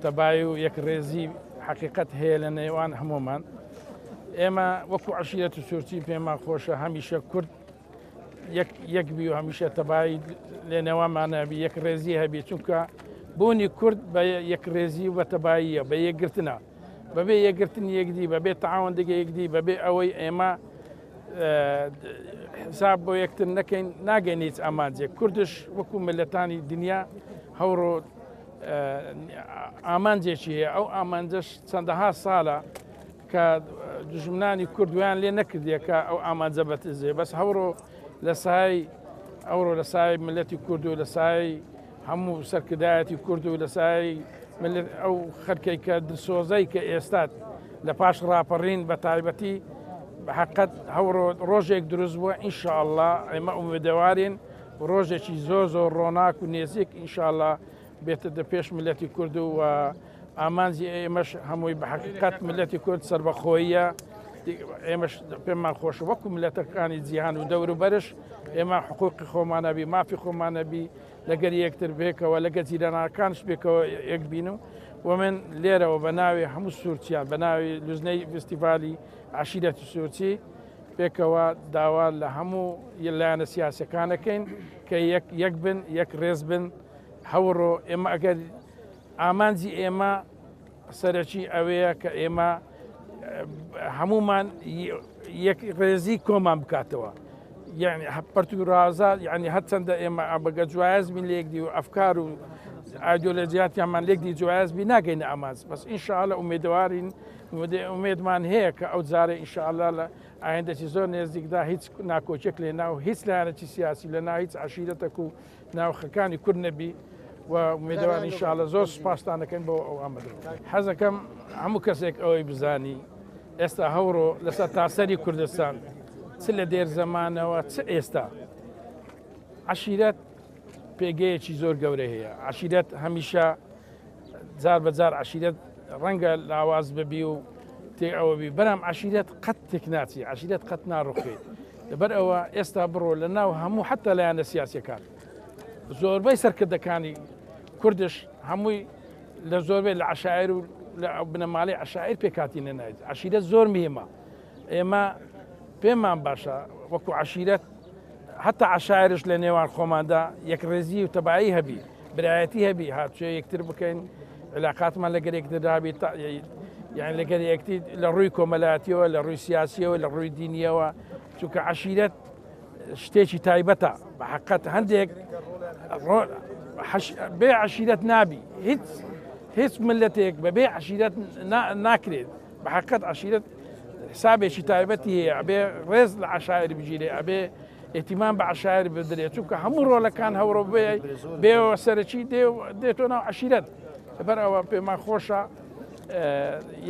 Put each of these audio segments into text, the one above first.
تەبایی و یەکڕێزی حەقیقەت هەیە لە نێوان هەموومان. ئێمە وەکو عەشیرەت و سورچی پێمان خۆشە هەمیشە کورد یەک یەک بی و هەمیشە تەبایی لە نێوانمان هەبی، یەک ڕێزی هەبی، چونکە بوونی کورد بە یەک ڕێزی و بە تەباییە، بە یەکگرتنە. بەبێ یەکگرتنی یەکدی، بەبێ تەعاون دەگە یەکدی، بەبێ ئەوەی ئێمە حساب بۆ یەکتر نەکەین ناگەین هیچ ئامانجێک. کوردش وەکو ملەتانی دنیا هەوڕۆ ئامانجێکی هەیە، ئەو ئامانجەش چەندەها ساڵە کە دژمنانی کوردویان لێ نەکردیە کە ئەو ئامانجە بەتزێ. بەس هەوڕۆ لە سای ئەوڕۆ لە سای ملەتی کورد و لە سای هەموو سەرکردایەتی کورد و لە سای ئەو خەرکەی کە دلسۆزەی کە ئێستات لە پاش ڕاپەڕین بە تایبەتی حقت هەوڕۆ ڕۆژێک دروست بووە ئینشاءاللە ئێمە ئومێدەوارین ڕۆژێکی زۆر زۆر ڕۆناک و نێزیک ئینشاءاللە بێتە دە پێش ملەتی کورد و ئامانجی ئێمەش هەمووی بە حقیقت ملەتی کورد سربەخۆییە. ئێمەش پێمان خۆشە وەکو ملەتەکانی جیهان و دەوروبەرش ئێمە حقوقی خۆمانەبی، مافی خۆمانەبی، لەگەر یەکتر بێکەوە، لەگەر جیرانەکانش بێکەوە یەک بین. و من لێرەوە بە ناوی هەموو سوورچیان، بە ناوی لوزنەی فستیڤالی عەشیرەتی سوورچی پێکەوە داوا لە هەموو لایەنە سیاسەکانەکەین کە یەک یەک بن، یەک ڕێز بن. هەوڕۆ ئێمە ئەگەر ئامانجی ئێمە سەرەکی ئەوەیە کە ئێمە هەمومان یەک ڕێزی کۆمان بکاتەوە، یعنی پەرتورازە، یعنی هەرچەندە ئێمە بەگە جوایز بین لە یەکدی و ئەفکار و ئایدۆلۆژیاتیانمان لێکدی جوایز بی ناگەینە ئامانج. بەس ئینشاءاللە ئومێدەوارین، ئومێدمان هەیە کە ئەو جارە ئینشاءاللە لە ئایندەی زۆر نێزیکدا هیچ ناکۆکێک لێ ناو هیچ لایەنێکی سیاسی لە ناو هیچ عەشیرەتێک و ناوخەکانی کورد نەبی و ئومێدەوار ئینشاءاللە. زۆر سوپاستان دەکەین بۆ ئەو ئامادە. حەزەکەم هەموو کەسێک ئەوەی بزانی ئێستا هەوڕۆ لەسەر تاسەری کوردستان چ لە دێر زەمانەوە چ ئێستا عەشیرەت پێگەیەکی زۆر گەورە هەیە. عەشیرەت هەمیشە جار بە جار عەشیرەت ڕەنگە لاواز ببی و تێ ئەوە بی، بەرام عەشیرەت قەت تێک ناچی، عەشیرەت قەت ناڕوخێ. لەبەر ئەوە ئێستا بڕۆ لە ناو هەموو حتا لایەنە سیاسیەکان زۆربەی سەرکردەکانی کوردش هەمووی لە زۆربەی لە عەشایر و لە بنەماڵەی عەشایر پێکاتی نەنایت. عەشیرەت زۆر مهمە. ئێمە پێمان باشە وەکو عەشیرەت حتا عەشایرش لە نێوان خۆماندا یەکڕێزی و تەبایی هەبی، برایەتی هەبی، هاتوچۆ یەکتر بکەین، علاقاتمان لەگەر یەکتردا بی، یعنی لەگەر یەکتی لە ڕووی کۆمەلاتیەوە، لە ڕووی سیاسیەوە، لە ڕووی دینیەوە، چونکە عەشیرەت شتێکی تایبەتە بە حقت. هەندێک بێ عەشیرەت نابی، هیچ هیچ ملەتێک بەبێ عەشیرەت ناکرێت. بە حقت عەشیرەت حسابێکی تایبەتی هەیە، ئەبێ ڕێز لە عەشایر بگیرێ، ئەبێ احتیمام بە عەشایر بدرێت، چونکە هەموو ڕۆلەکان هەوڕۆ بێ بێەوە سەرەکی دێتۆ ناو عەشیرەت. لەبەر ئەوە پێمان خۆشە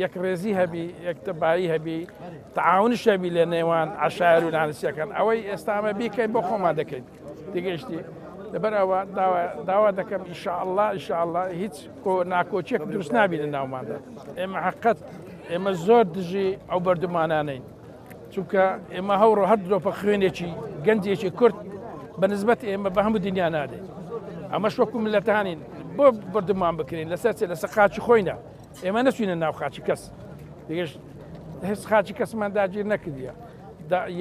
یەک ڕێزی هەبی، یەک تەبایی هەبی، تعاونش هەبی لە نێوان عەشایر و لانسیەکان. ئەوەی ئێستامە بیکەین بۆ خۆمان دەکەین تێگەیشتی. لەبەر ئەوە داوا دەکەم ئینشاءاللە ئینشاءاللە هیچ ناکۆکیەک دروست نابی لە ناوماندا. ئێمە حقت ئێمە زۆر دژی ئەو بەردومانانەین، چونکە ئێمە هەوڕۆ هەر درۆپە خوێنێکی گەنجێکی کورد بە نسبەت ئێمە بە هەموو دنیا نادێت. ئەمەش وەکو ملەتانین بۆ بردومان بکرین لەسەر چێ لەسەر خاچی خۆینە. ئێمە نەچوینە ناو خاچی کەس، دیگەش هیچ خاچی کەسمان داگیر نەکردیە.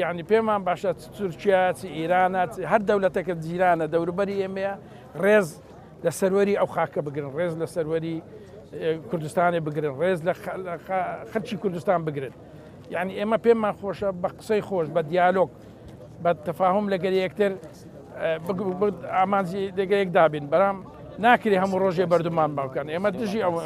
یعنی پێمان باشە تورکیا چ ئیرانە هەر دەولەتەکە جیرانە دەوروبەری ئێمەیە ڕێز لە سەروەری ئەو خاکە بگرن، ڕێز لە سەروەری کوردستانی بگرن، ڕێز لە خەلکی کوردستان بگرن. یعنی ئێمە پێمان خۆشە بە قسەی خۆش، بە دیالۆگ، بە تەفاهم لەگەر یەکتر ئامانجی لەگەر یەک دابین. بەرام ناکرێ هەموو ڕۆژێ بەردومان باوکان. ئێمە دژی ئەوە.